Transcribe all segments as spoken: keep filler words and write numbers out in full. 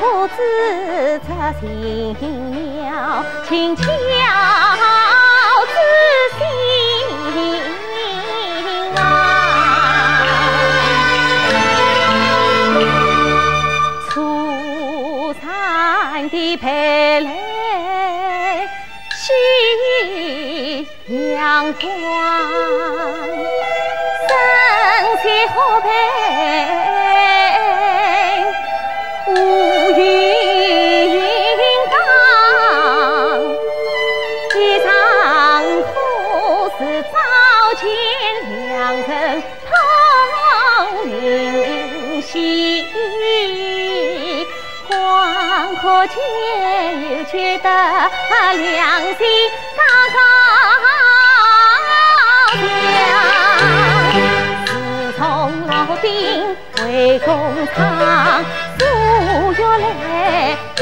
不知这新娘轻巧之心啊。初三的白来喜 阳光，神仙河畔无云当。一场好事早见良辰同名喜。 光可见又觉得良心高高扬。自从老兵回工厂，数月来胭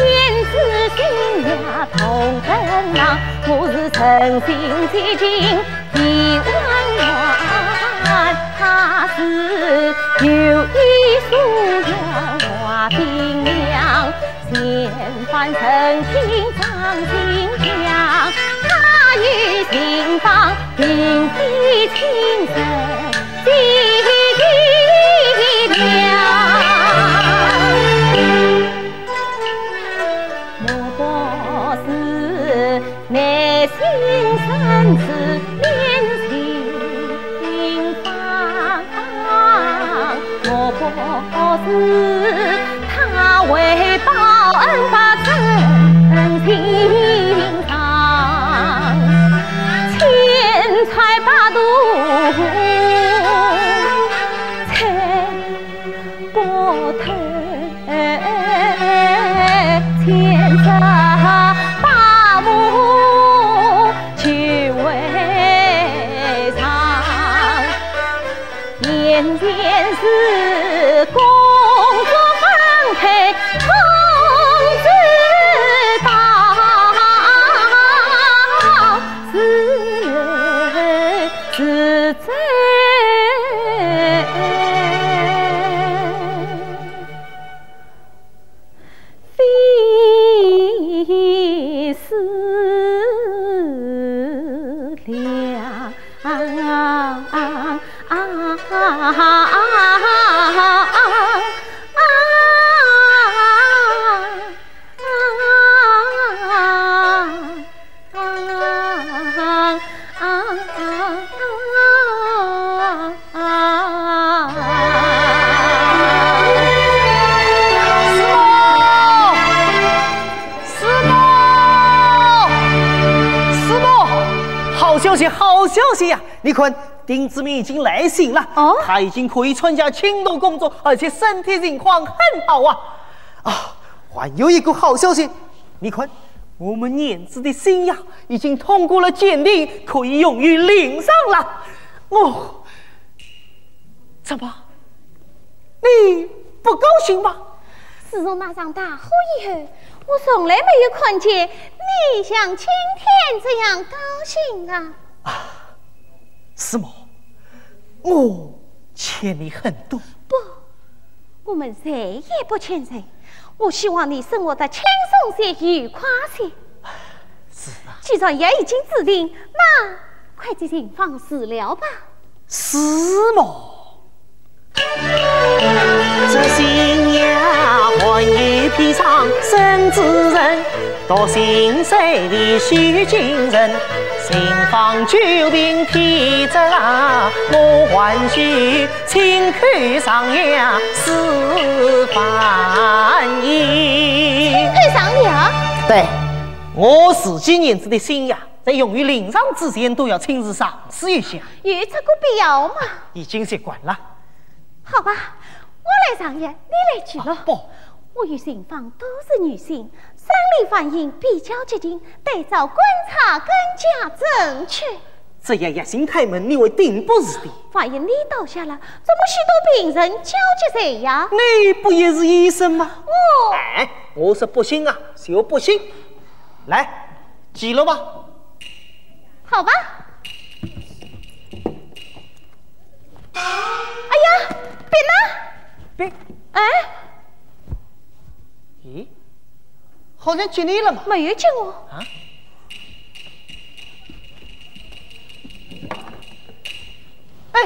脂新娘同奔忙，我是诚心接近 一万万，她是有意疏远华兵粮，前番曾经张新娘，她与新郎并非亲生姐娘。 莫不是内心深处恋新郎，莫不是她为报恩不曾寻常，千疮百孔才 不透，千疮百孔去为藏。眼前事公事分开，通知道，是人是真。 非是了。啊！啊！啊！啊！啊！师母，师母，师母，好消息，好消息呀！你看，丁子明已经来信了。哦？他已经可以参加庆祝工作，而且身体情况很好啊。啊，还有一个好消息，你看，我们胭脂的新药已经通过了鉴定，可以用于临床了。哦，怎么，你不高兴吗？自从那场大火以后，我从来没有看见你像今天这样高兴啊。啊，师母，我欠你很多。不，我们谁也不欠谁。我希望你生活得轻松些、愉快些。是啊。既然药已经制定，那快去寻方治疗吧。师母。 这新药还有砒霜生子人，独心碎的许金人，寻方救命天子啊，我还需亲口上药示范也。亲口上药？对，我自己研制的新药，在用于临床之前都要亲自尝试一下。有这个必要吗？已经习惯了。 好吧，我来上药，你来记录。啊，不。我与寻方都是女性，生理反应比较激进，对照观察更加准确。这样药性太猛，你会顶不住的。万一你倒下了，怎么许多病人焦急谁呀？你不也是医生吗？我……哎，我说不信啊，就不信。来，记录吧。 好吧。哎呀，别拿！别……哎，咦，好像接你了嘛。没有接我。啊？哎，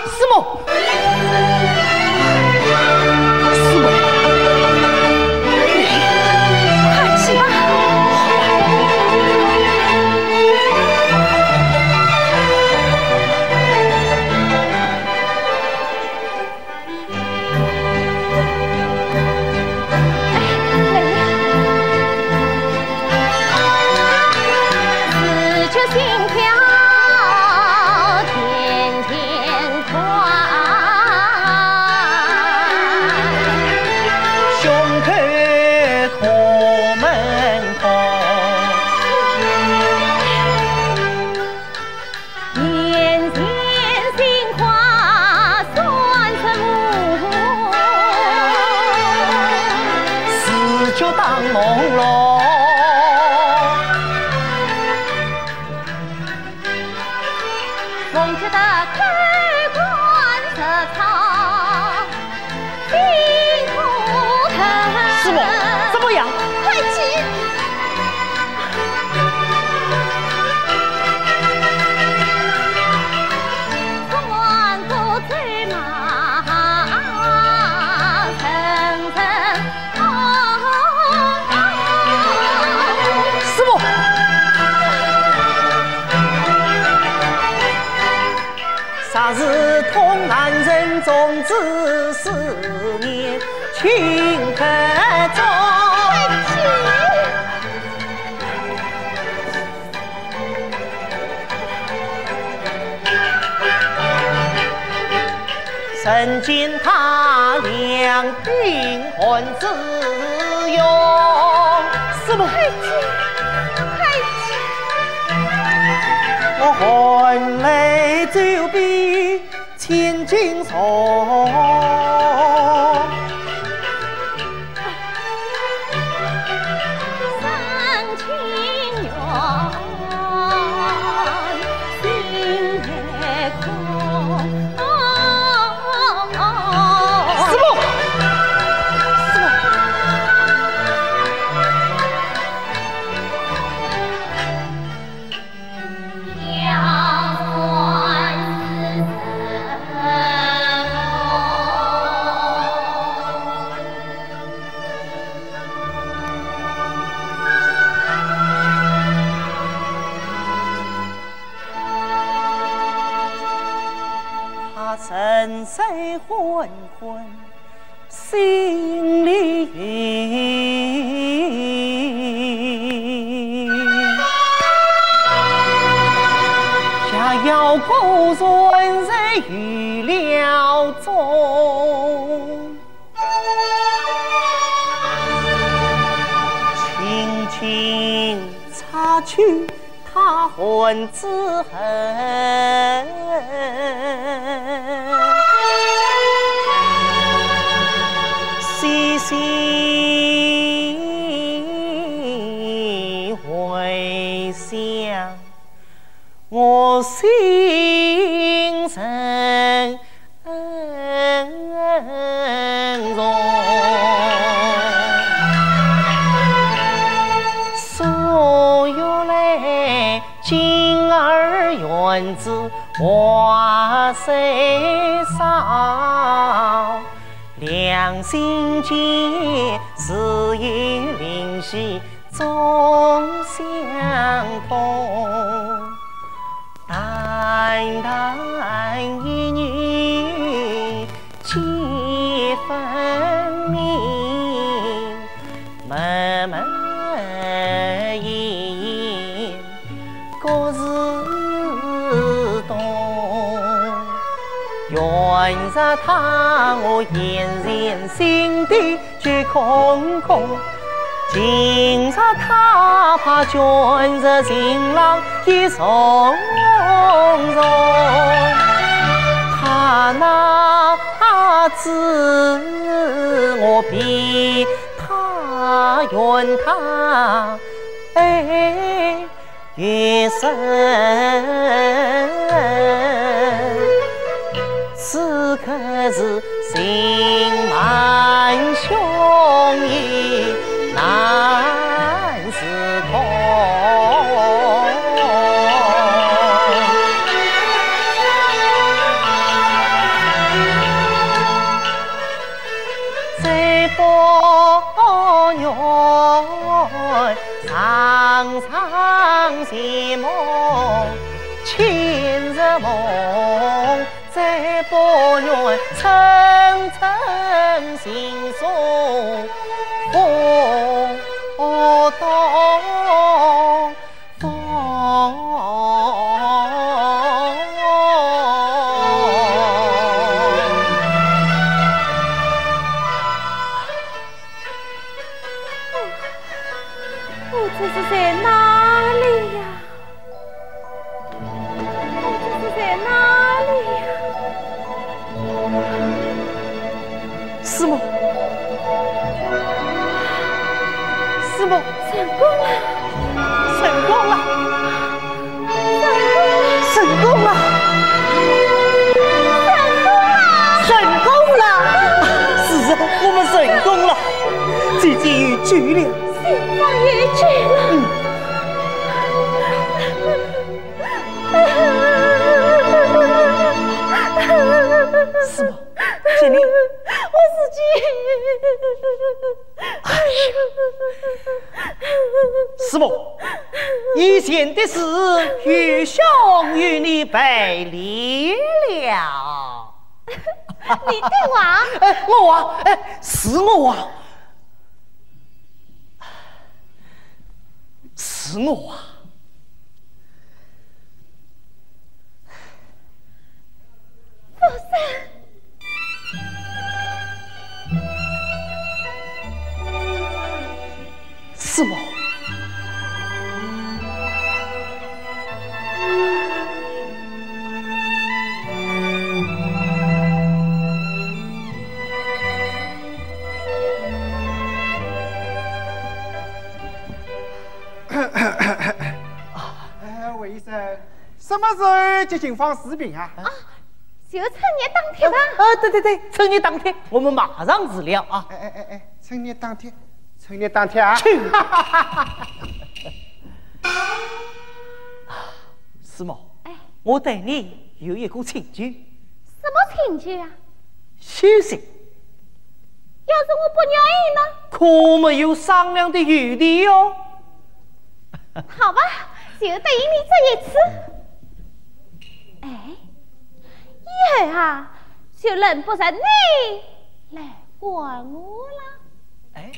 师母，师母，快起来！师母，怎么样？快起！师母。 师母。快起，快起！ 师母，师母。 他沉睡昏昏，心里云，下药果然在预料中。 轻轻擦去他汗之痕，细细回想， 我心神重。苏玉兰今儿辕子话虽少，两心间自有灵犀 总相通。淡淡一语皆分明，脉脉意意各自懂。原是他我眼前心底 皆空空。今日他怕卷入情浪一重重，他哪知我比他怨他，哎， 一生。此刻是心满胸臆，我这是在哪里呀？我这是在哪里呀？师母，师母，成功了，成功了，成功了，成功了，成功了！是啊，我们成功了，姐姐有救了。 新娘有救了。嗯。师母，请你。我自己。哎呀，师母，以前的事，愚兄与你赔礼了。你对我啊？哎，我啊，哎，是我啊。 是我啊。夫人。师母。 哎，魏医生，什么时候接近方氏病啊？啊，就趁热打铁吧。啊，对对对，趁热打铁，我们马上治疗啊。哎哎哎哎，趁热打铁，趁热打铁啊！去！师母，哎，我对你有一个请求。什么请求啊？休息。 要是我不愿意呢？可没有商量的余地哟。好吧，就答应你这一次。哎，以后啊，就轮不着你来管我了。哎，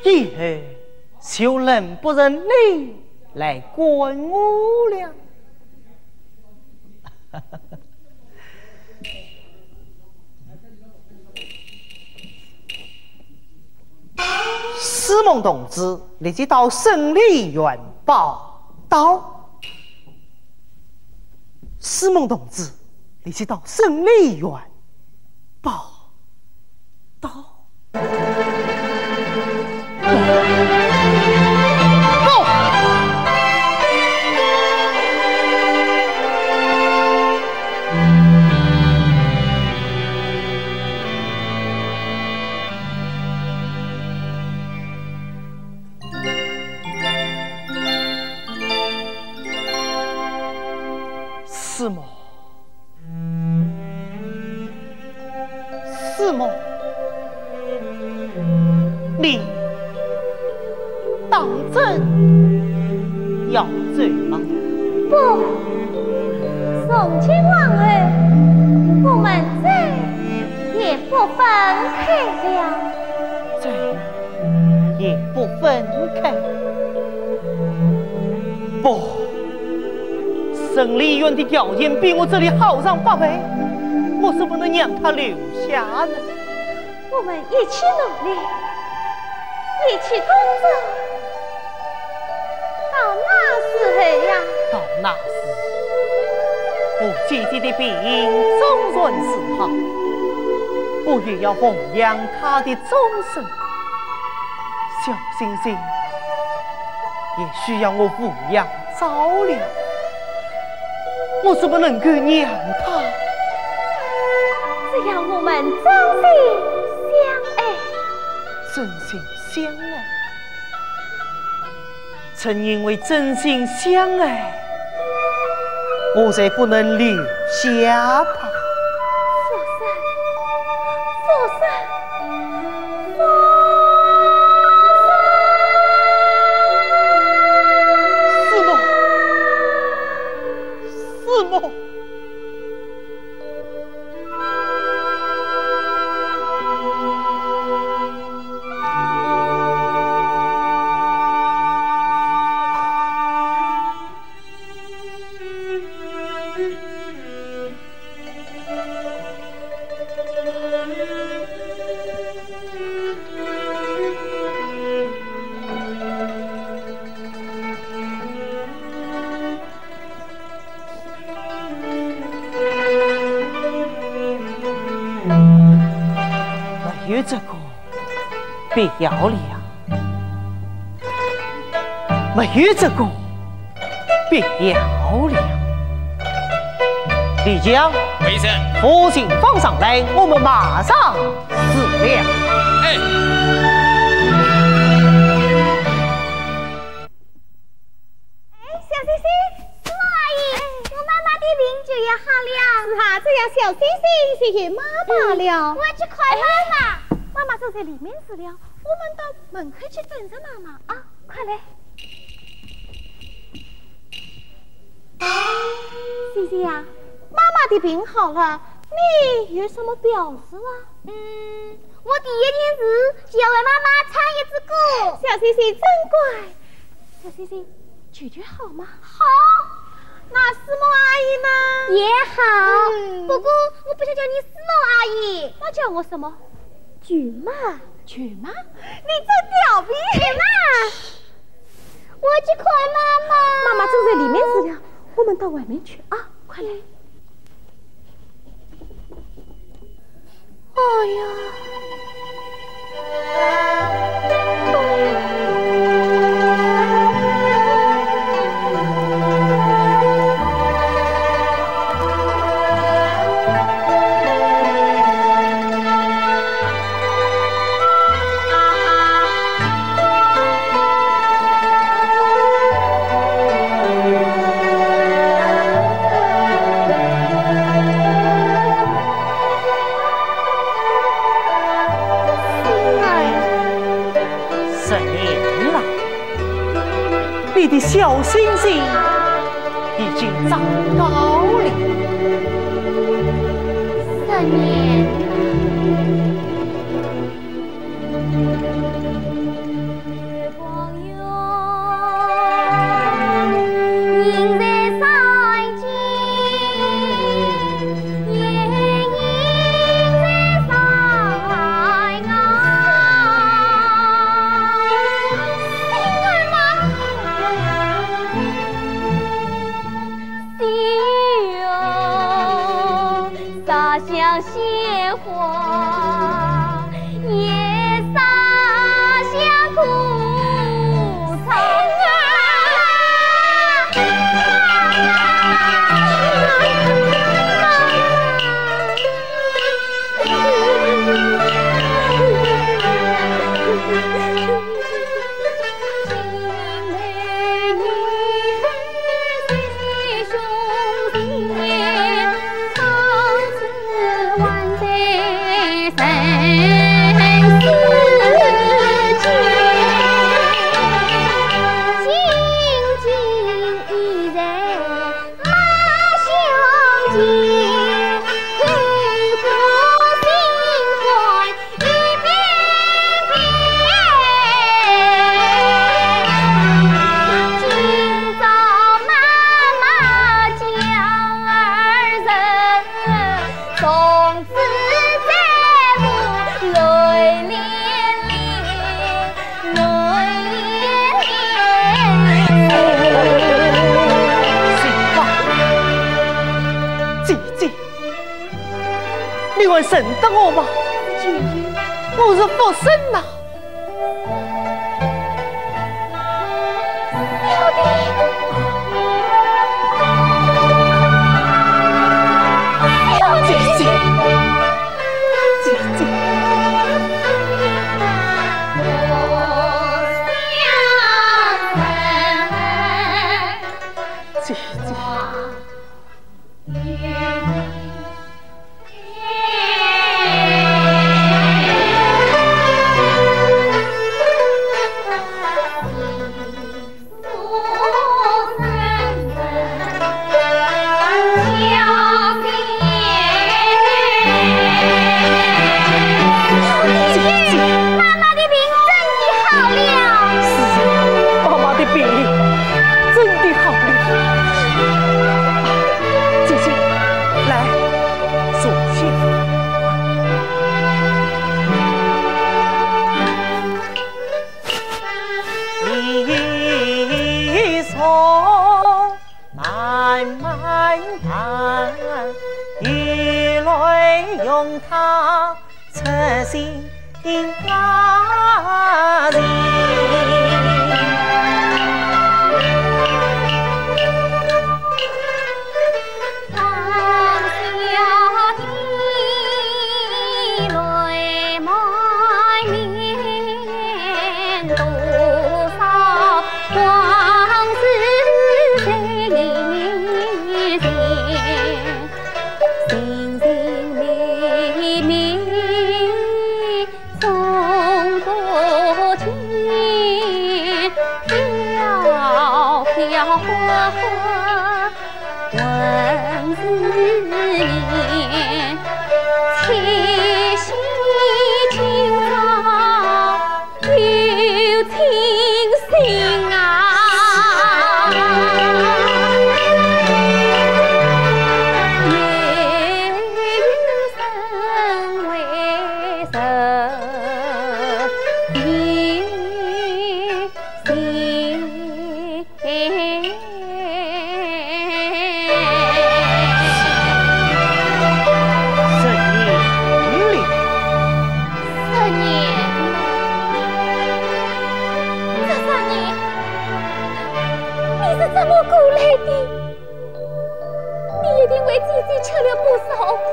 以后就轮不着你来管我了。 师母同志立即到省理院报到。师母同志立即到省理院报到。 师母，师母，你当真要走吗？不，从今往后，我们再也不分开了。再 也不分开。不，省理院的条件比我这里好上百倍，我怎么能让她留下呢？我们一起努力，一起工作，到那时候呀，到那时，我姐姐的病总算治好，我也要奉养她的终身。 小星星也需要我抚养照料，我怎么能够让她？只要我们真心相爱，真心相爱，正因为真心相爱， 我才不能留下她。夫人，夫人，夫人！师母，师母。有这个必要了，没有这个必要了。李强，回事。父亲方上来，我们马上辞了。哎。 哎，小星星，师母阿姨，我妈妈的病就要好了。是啊，只要小星星就有妈妈了。嗯，我去看妈妈。妈妈正在里面吃了，我们到门口去等着妈妈啊。快来。星星呀，妈妈的病好了，你有什么表示啊？嗯，我第一件事就要为妈妈唱一支歌。小星星真乖。 小星星，舅舅好吗？好。那师母阿姨呢？也好。嗯。不过我不想叫你师母阿姨。那叫我什么？舅妈。舅妈？你真调皮。舅妈，我去看妈妈。妈妈正在里面吃了，我们到外面去啊，快来。 哎呀，哎呀。 十年了，你的小星星已经长高了。十年了。姐姐，你还认得我吗？姐姐，我是福生呐。小弟，小弟。姐姐，姐姐。姐姐。 妈妈的病真的好了。是啊，妈妈的病真的好了。姐姐，来，坐下。一首慢慢弹，雨来用它吹醒十年了。十年了？这三年，你是怎么过来的？你一定为姐姐吃了不少苦，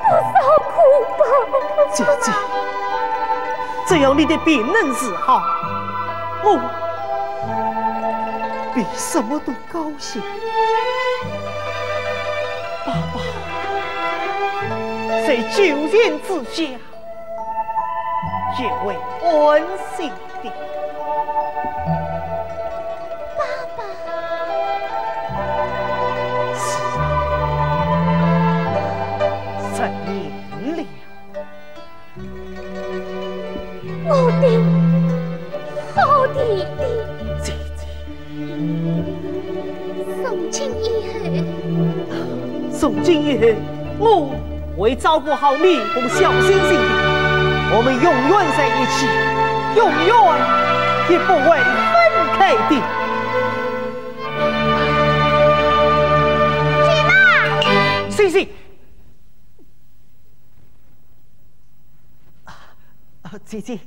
不少苦吧？姐姐，只要你的病能治好，我比什么都 高兴。爸爸在九泉之下也会欢喜的。爸爸。是啊，十年了。 我的好弟弟。姐姐。从今以后，从今以后，我会照顾好你和小星星的。我们永远在一起，永远也不会分开的。姐妈。星星。 啊，姐姐，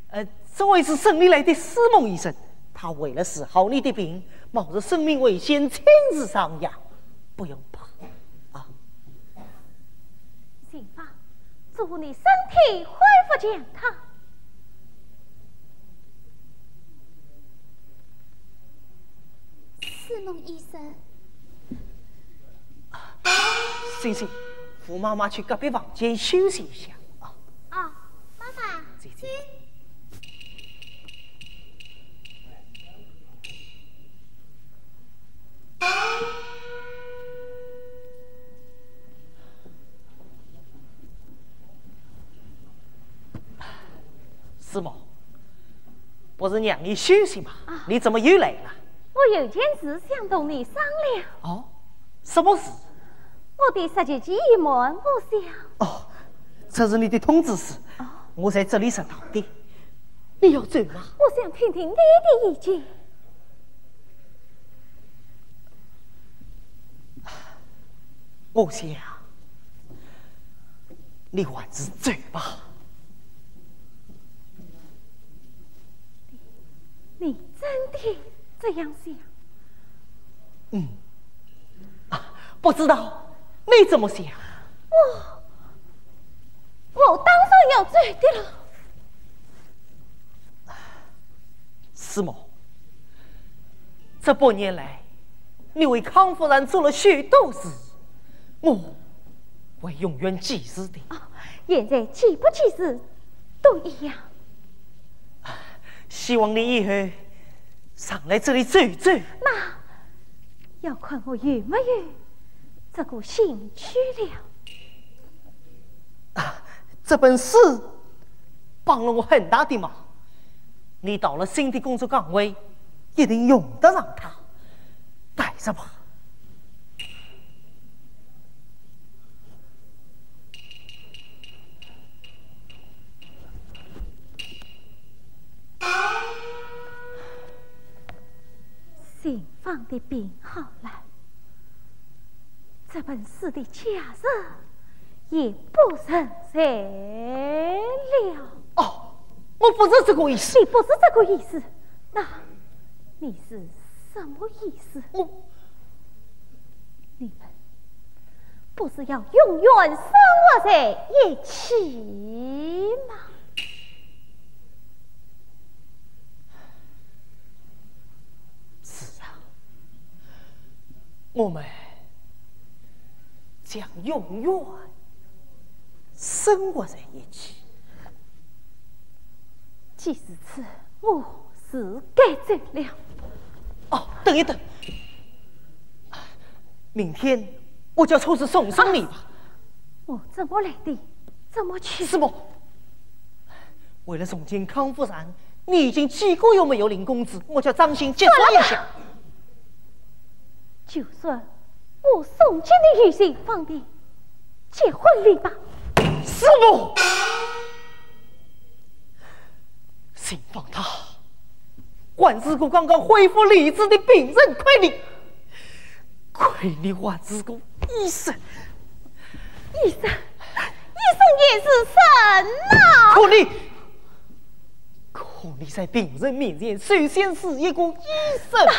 呃，这位是省里来的思梦医生，他为了治好你的病，冒着生命危险亲自上药，不用怕啊。幸芳，祝你身体恢复健康。 思梦医生。星星，扶妈妈去隔壁房间休息一下啊。啊，妈妈，姐姐。请。 思梦，不是让你休息吗？啊。你怎么又来了？我有件事想同你商量。哦，什么事？我的实习期已满，我想。哦，这是你的通知书。哦。我在这里拾到的。你要走吗？我想听听你的意见。 我想，你还是走吧。你真的这样想？嗯。啊，不知道你怎么想？我，我当然要走的了。思梦，这半年来， 你为康夫人做了许多事，我会永远记住的。哦，现在记不记住都一样。希望你以后常来这里走走。那要看我有没有这个兴趣了。啊，这本书帮了我很大的忙。 你到了新的工作岗位，一定用得上它。带着吧。幸芳的病好了，这本书的价值也不存在。哦，我不是这个意思。你不是这个意思，那你是什么意思？我……你们不是要永远生活在一起吗？是啊，我们将永远生活在一起。既如此，我是该走了。哦，等一等，明天我叫车子送送你吧。我怎么来的？怎么去？师母，为了重建康福善，你已经几个月没有领工资，我叫张鑫结算一下。就算我送给你一新房的结婚礼吧。师母，新房他……还是个刚刚恢复理智的病人，亏你，亏你还是个医生。医生，医生也是人呐。可你，可你在病人面前首先是一个医生。那，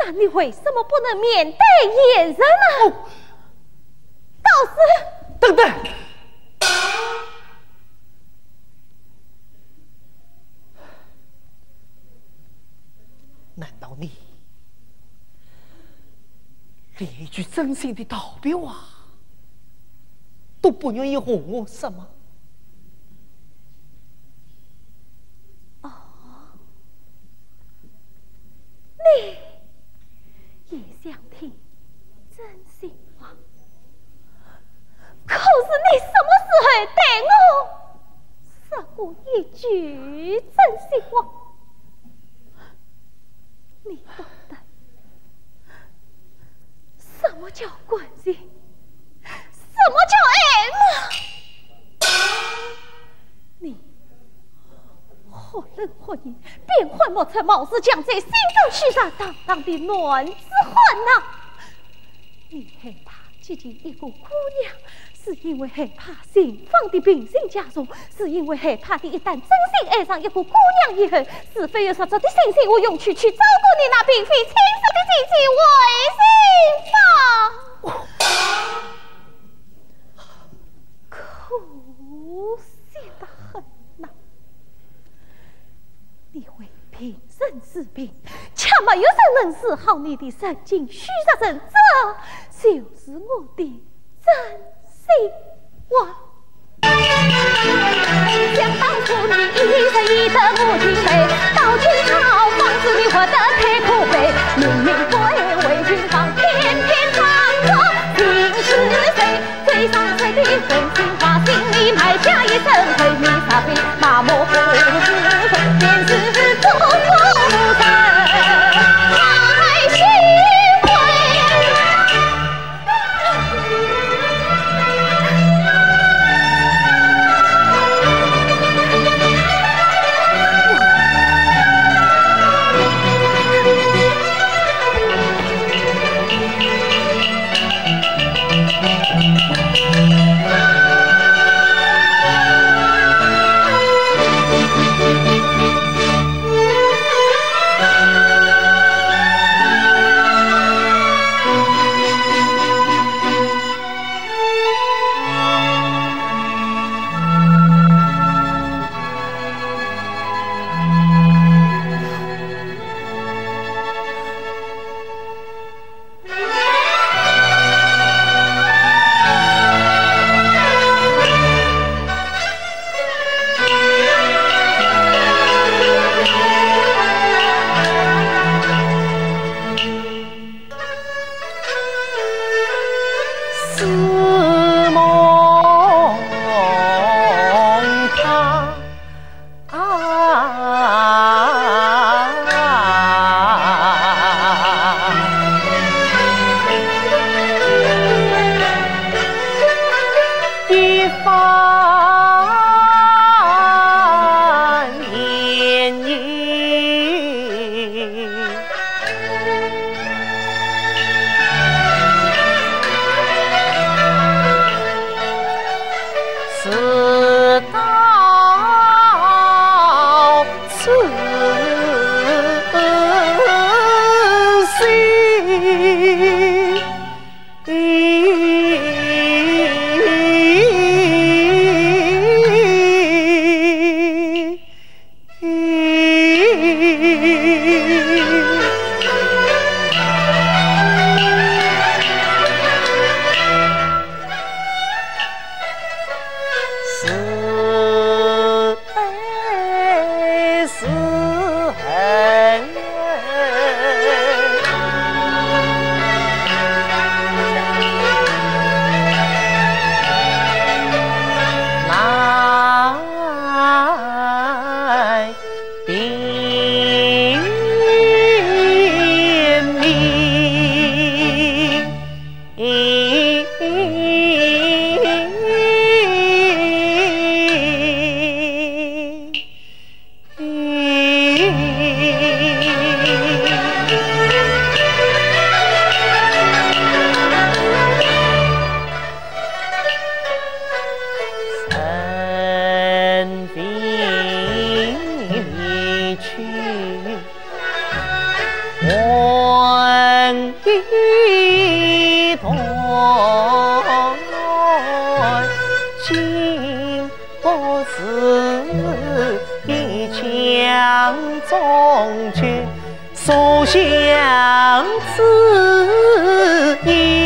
那你为什么不能面对现实呢？哦，道士，等等。 难道你连一句真心的道别话都不愿意和我说吗？哦，你也想听真心话？可是你什么时候对我说过一句真心话？你懂得什么叫感情？什么叫爱吗？你忽冷忽热，变幻莫测，貌似将在心中起杀，堂堂的男子汉呐！你害怕接近一个姑娘，是因为害怕新房的病情加重，是因为害怕你一旦真心爱上一个姑娘以后，是否有十足的信心和勇气去照顾你那并非亲生的姐姐魏新芳？可惜得很呐！你为病人治病，却没有人能治好你的神经虚弱症，这就是我的真心话。想当初你一直依着我的背，到今朝方知你活得太可悲。明明不爱魏新芳，偏偏装作心是谁。最伤谁的真心话，心里埋下一生，为你伤悲，麻木不仁，便是不人。太虚伪。是一腔衷去所向之意。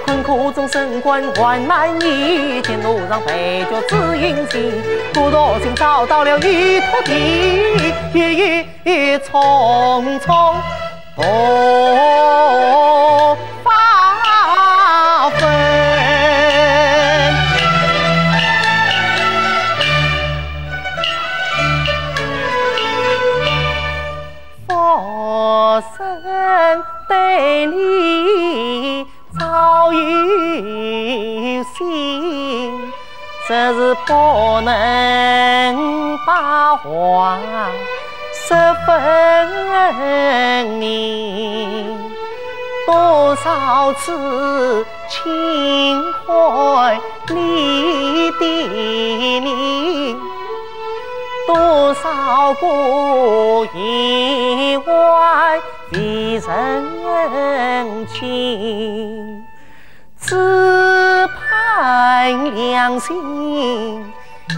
困苦中升官还满意，前路上飞脚紫云行。孤独寻找到了依托地，夜夜匆匆不发昏。夫人对你 早有心，只是不能把话说分明。多少次轻唤你的名，多少个夜晚未曾醒。 只盼良心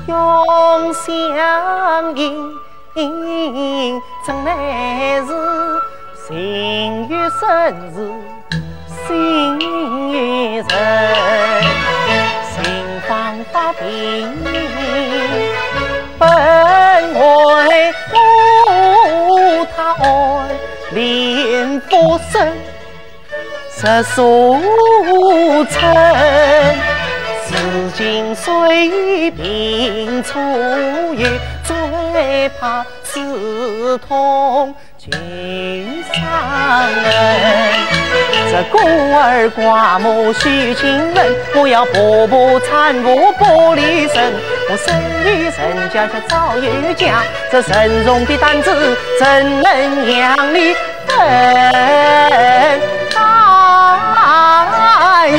永相印，真乃是心与神似，心与神，心方发病，本为无他爱，临浮生 实所曾，如今虽病初愈，最怕刺痛情伤痕。这孤儿寡母许亲人，我要婆婆搀扶不离身。我身与人家却早有家，这沉重的担子怎能让你 分担人。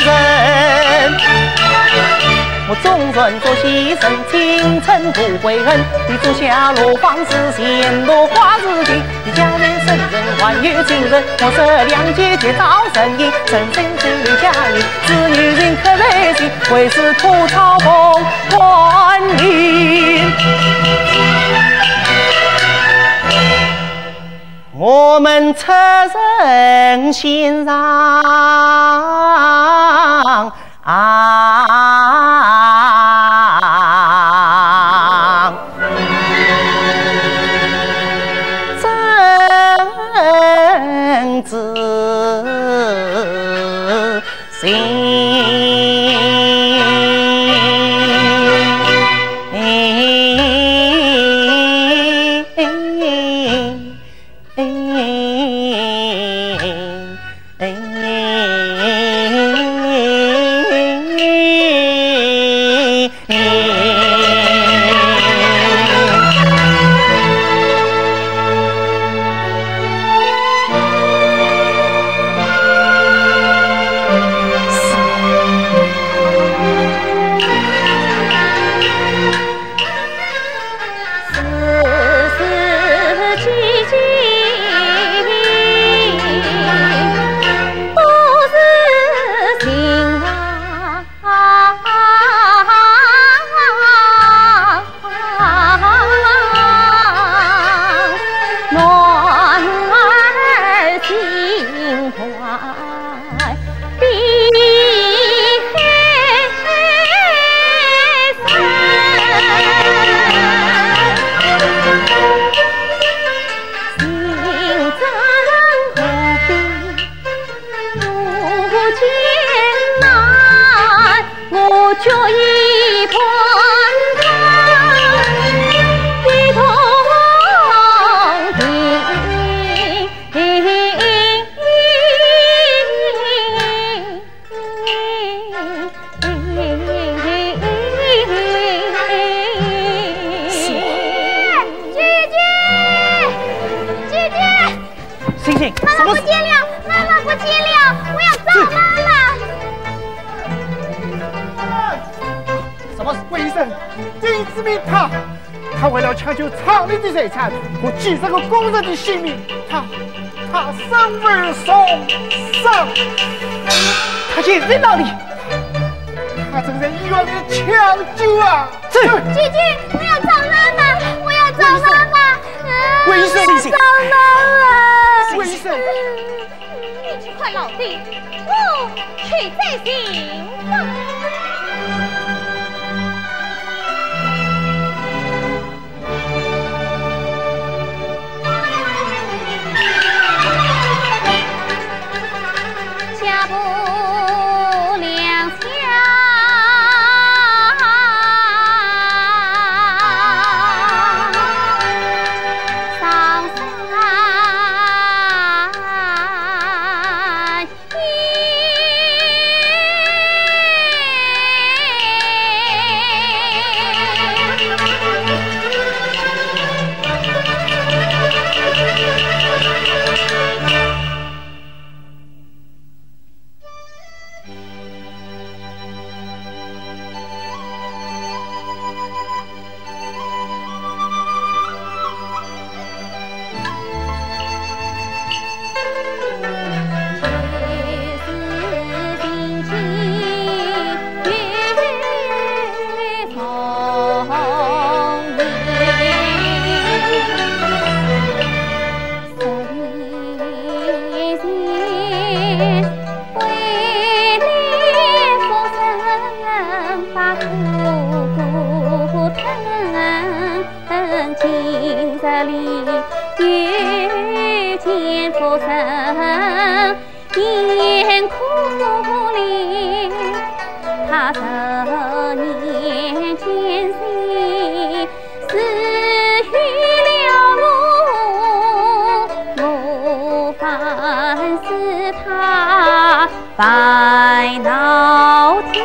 我纵然做戏人，青春不悔恨。你种下落放枝，前路花似锦。你家人生人还有亲人，我这两姐姐早成亲，人生只有家人，子女人可在心，为是苦草风断影。 我们出身欣赏啊，真子 心。醒醒！姐姐！姐姐！星星，妈妈不见了，妈妈不见了，我要找妈妈。什么？魏医生，丁子明他，他为了抢救厂里的财产，和几十个工人的性命，他，他身负重伤。他现在在哪里？他正在医院里抢救啊！ 走！姐姐，我要找妈妈，我要找妈妈，嗯，魏医生，我要找妈妈。魏医生，你去看老弟，我去追寻。今日里又见夫人，眼哭泪，她十年前世事有了路，我烦死她 烦恼天。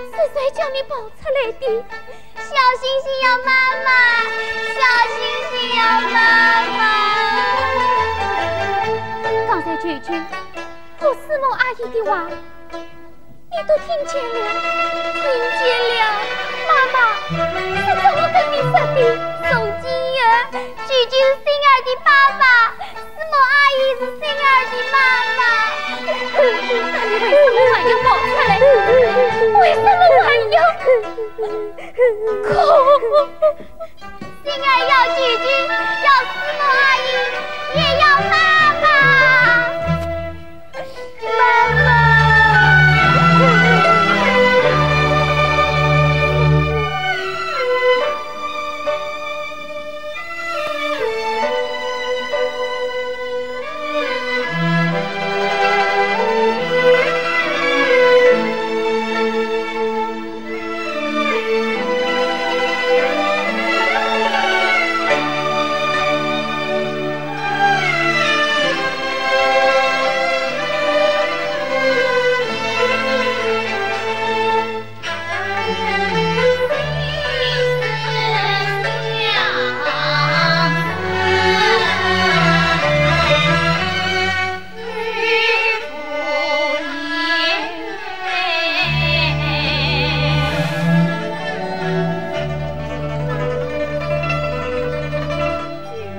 是谁叫你跑出来的？小星星呀，妈妈，小星星呀，妈妈。刚才舅舅和师母阿姨的话，你都听见了？听见了。妈妈，是怎么跟你说的？从今以后，舅舅是星儿的爸爸，师母阿姨是星儿的妈妈。那你为什么还要跑出来？为什么还要哭？ 星儿要舅舅，要师母阿姨，也要爸爸。妈妈。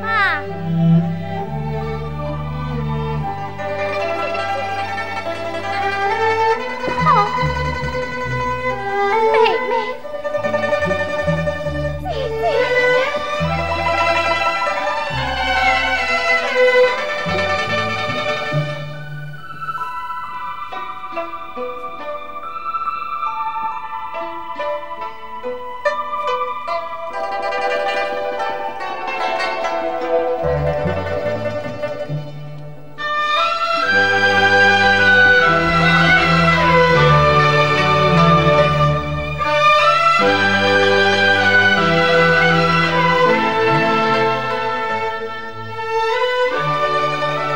妈。好，妹妹。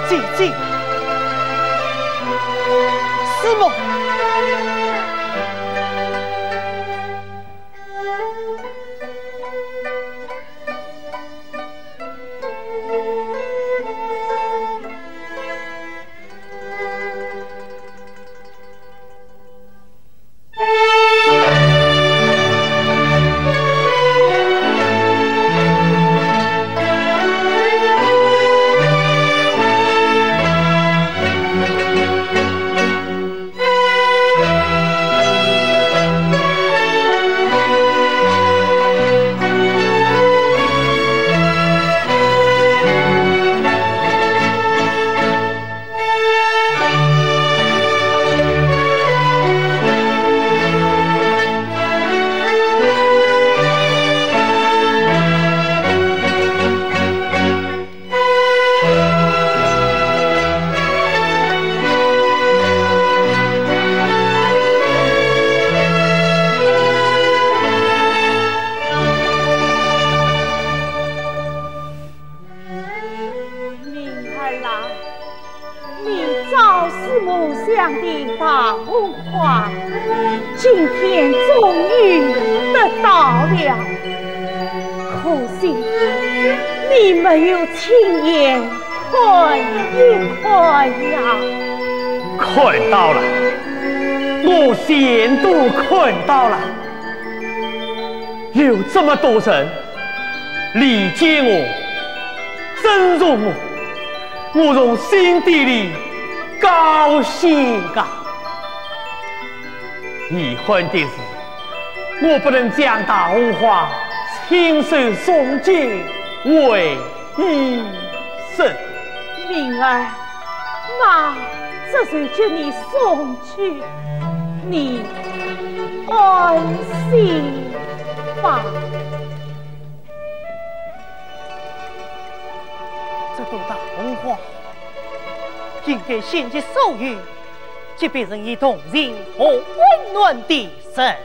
姐姐，师母。花，今天终于得到了，可惜你没有亲眼看一看呀。看到了，我全都看到了。有这么多人理解我、尊重我，我从心底里高兴啊！ 遗憾的是，我不能将大红花亲手送给魏医生。灵儿，那这就给你送去，你安心吧。 这朵大红花，应该献给所有给别人以同情和温暖的人。